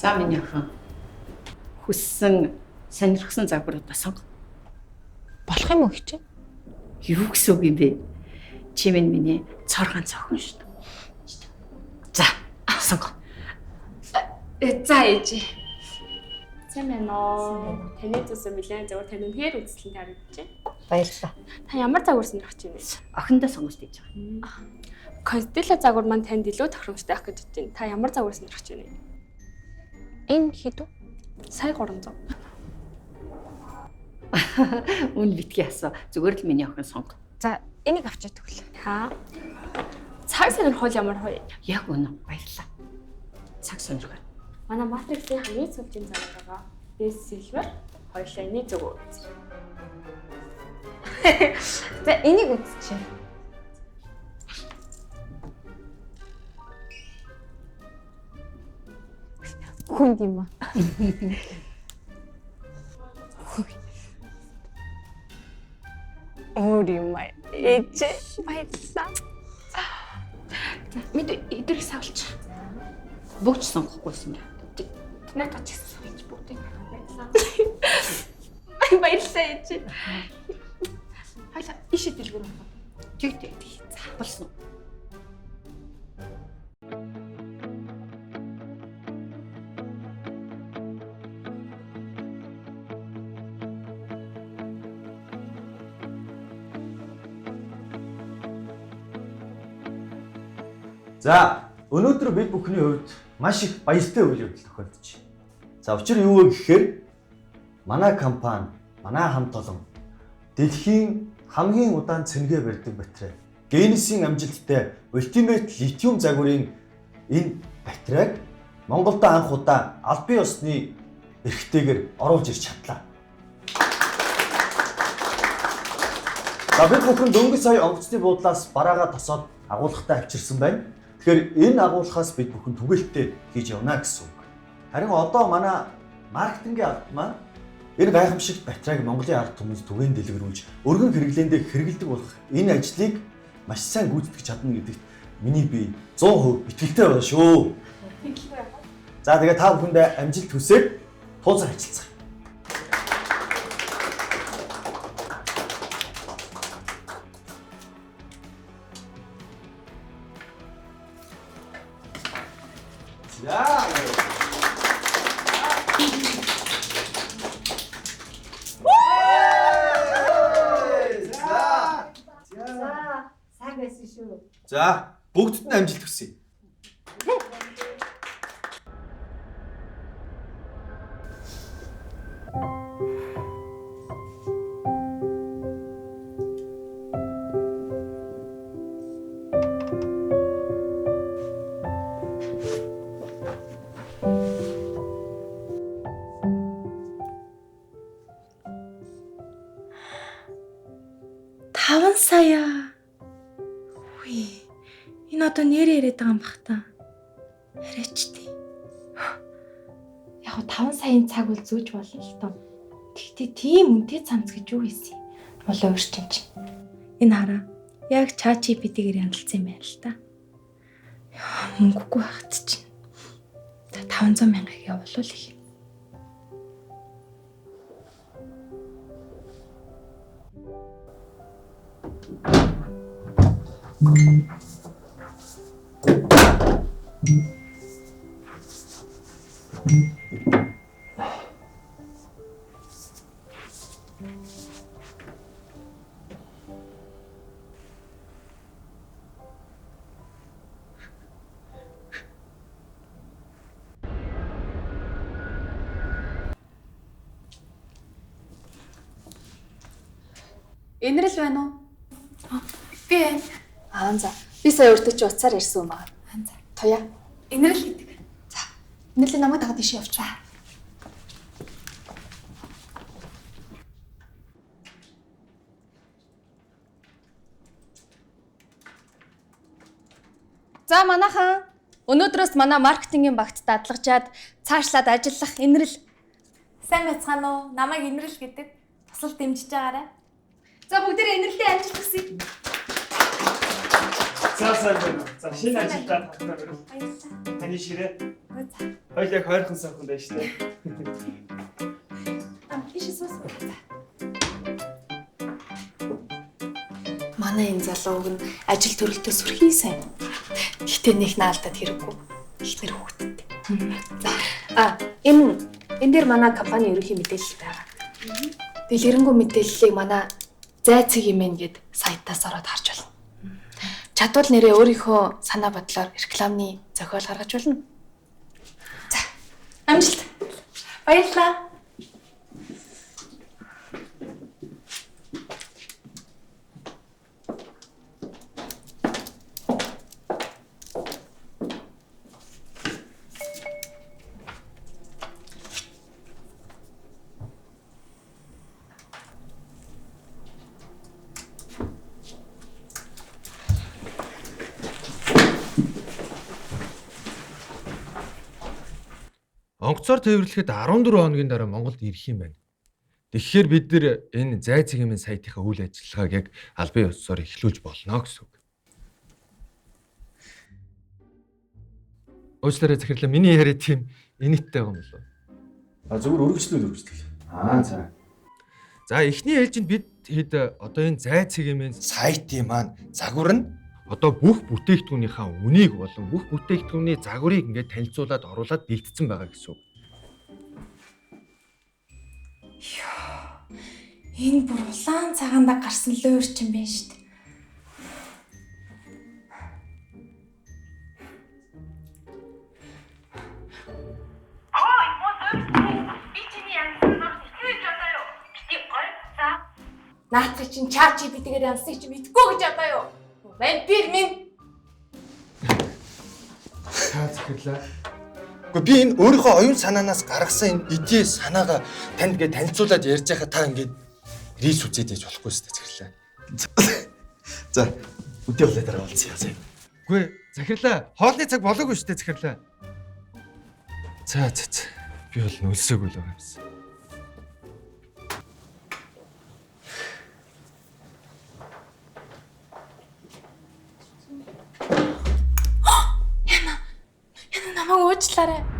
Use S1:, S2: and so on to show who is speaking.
S1: За миний охин хүссэн сонирхсан загваруудаа сонго.
S2: Болох юм уу хичээ?
S1: Юу гэсэн үг юм бэ? Чи минь миний цор ганц охин шүү дээ. За, сонго.
S3: За ээжээ. Сайн байна уу? Таны зүйлсэн нэлээд загвар тань үнэхээр үзэсгэлэнтэй харагдаж байна.
S1: Баярлалаа.
S3: Та ямар загвар сонирхож байна вэ?
S1: Охиндоо сонголт хийж байгаа.
S3: Констелла загвар маань танд илүү тохиромжтой байх гэж бодож байна. Та ямар загвар сонирхож байна вэ?
S2: Энэ хэд вэ?
S3: Сая 300.
S1: Үн битгий асуу. Зүгээр л миний охин сонго.
S2: За, энийг авчиж тэгвэл.
S3: Та цаг сонирхол ямар хөө?
S1: Яг үнэн. Баярлалаа. Цаг сонирхол.
S3: Манай Matrix-ийн хамгийн сүүлийн загвар байгаа. Best Silver хоёулаа энийг зөв үз.
S2: За, энийг үзчихье. Хүнд юм аа. Өөр юм аа. Ээжээ, баярлалаа.
S3: Мэд эдгэрийг савлч.
S1: Бүгд сонгохгүйсэн юм.
S3: Надад ч гэсэн савлч бүгдийг баярлалаа. Баярлалаа ээжээ. Хоёлаа ийшээ дэлгүүр авах.
S1: Тэг тэг. За, болсон.
S4: За, өнөөдөр бид бүхний хувьд маш их баяртай үйл явдал тохиолдож байна. За, учир юу вэ гэхээр манай компани, манай хамт олон дэлхийн хамгийн удаан цэнгээ барьдаг батарей Генесийн амжилттай Ultimate Lithium загварын энэ батарейг Монголд анх удаа албан ёсны эрхтэйгээр оруулж ирж чадлаа. За, бид бүхэн дөнгөж сая онгоцны буудлаас бараагаа тосоод агуулгатай авчирсан байна. Тэгэхээр энэ агуулгаас бид бүхэн түгэлттэй хийж явна гэсэн үг. Харин одоо манай маркетингийн алба маань энэ гайхамшигт батарейг Монголын ард түмэнд түгээн дэлгэрүүлж өргөн хэрэглээндээ хэрэгэлдэг болох энэ ажлыг маш сайн гүйцэтгэж чадна гэдэгт миний бие 100% итгэлтэй байна шүү. За, тэгээ та бүхэндээ амжилт хүсээд тууцаар ажиллацгаая. За.
S1: За, сайн байсан шүү.
S4: За, бүгдд нь амжилт хүсье.
S5: Таван сая. Үгүй. Энэ одоо нэрээ яриад байгаа юм бах та. Яриач тий. Яг 5 саяын цаг бол зүүж болно л тоо. Тэгтээ тийм үнэтэй цамц гэж юу хийсэн юм? Болоо өөрчин чинь. Энэ хараа. Яг ChatGPT-гээр янзалсан юм байна л та. Яа, мөнгөгүй байхад чинь. За 500 мянгаыг явуулвал их юм.
S6: Энэрл байна уу?
S5: Би байна.
S6: Аа за. Би сая өөртөө чи утсаар ярьсан юм аа.
S5: Аа за.
S6: Туяа.
S5: Энэрл гэдэг.
S6: За. Энэрл намайг дагаад ийшээ явчих.
S7: За манайхан өнөөдрөөс манай маркетингийн багт дадлагжаад цаашлаад ажиллах Энэрл.
S5: Сайн байцгаана уу? Намайг Энэрл гэдэг. Тусал дэмжиж байгаарай.
S7: За бүгдээрээ Энэрлээ амжилт хүсье.
S8: За сайн байна уу? За шинэ ажилдаа тавтаа өрөөл.
S5: Баярлалаа.
S8: Таны ширээ. Хоёул яг хойрхон сойхон байж тээ.
S5: Аа, тийш суус. За.
S6: Манай энэ залууг нь ажил төрөлтөө сүрхий сайн. Гэхдээ нэг наалдаад хэрэггүй. Эхнэр хүүхэдтэй. За энэ энэ дээр манай компани ерөнхий мэдээлэл байгаа. Дэлгэрэнгүй мэдээллийг манай зай цэг юм гээд сайтаас ороод харж болно. Чадвал нэрээ өөрийнхөө санаа бодлоор рекламны зохиол гаргаж болно. За
S5: Амжилт. Баярлалаа.
S9: Онгоцоор тээвэрлэхэд 14 хоногийн дараа Монголд ирэх юм байна. Тэгэхээр бид нар энэ зай цэгийн сайтынхаа үйл ажиллагааг яг албан ёсоор эхлүүлж болно гэсэн үг. Уучлаарай захирлаа, миний яриа тийм инээдтэй байгаа юм болов уу?
S4: А зүгээр өргөжлөл өргөжлөл.
S9: Аа за. За эхний ээлжинд бид хэд одоо энэ зай цэгийн сайтын маань загвар нь одоо бүх бүтээгдэхүүнийхээ үнийг болон бүх бүтээгдэхүүний загварыг ингээд танилцуулаад оруулаад бэлтгэсэн байгаа гэсэн үг.
S5: Йоо. Энэ бүр улаан цагаанда гарсан луурч юм байна шүү дээ. Наадах чинь ChatGPT-гээр янзыг чи мэдгүй гэж одоо юу? Вампир минь.
S9: Та захирлаа. Гэхдээ би энэ өөрийнхөө оюун санаанаас гаргасан энэ идея санаагаа танд ингээд танилцуулаад ярьж байхад та ингээд рилс үзээд яж болохгүй шүү дээ захирлаа.
S4: За өдөө болоо дараа уулзъя. За.
S9: Үгүй захирлаа. Хоолны цаг болоогүй шүү дээ захирлаа. За за за. Би бол нөлсөөгүй л байгаа юмсан.
S5: Яна намайг уучлаарай.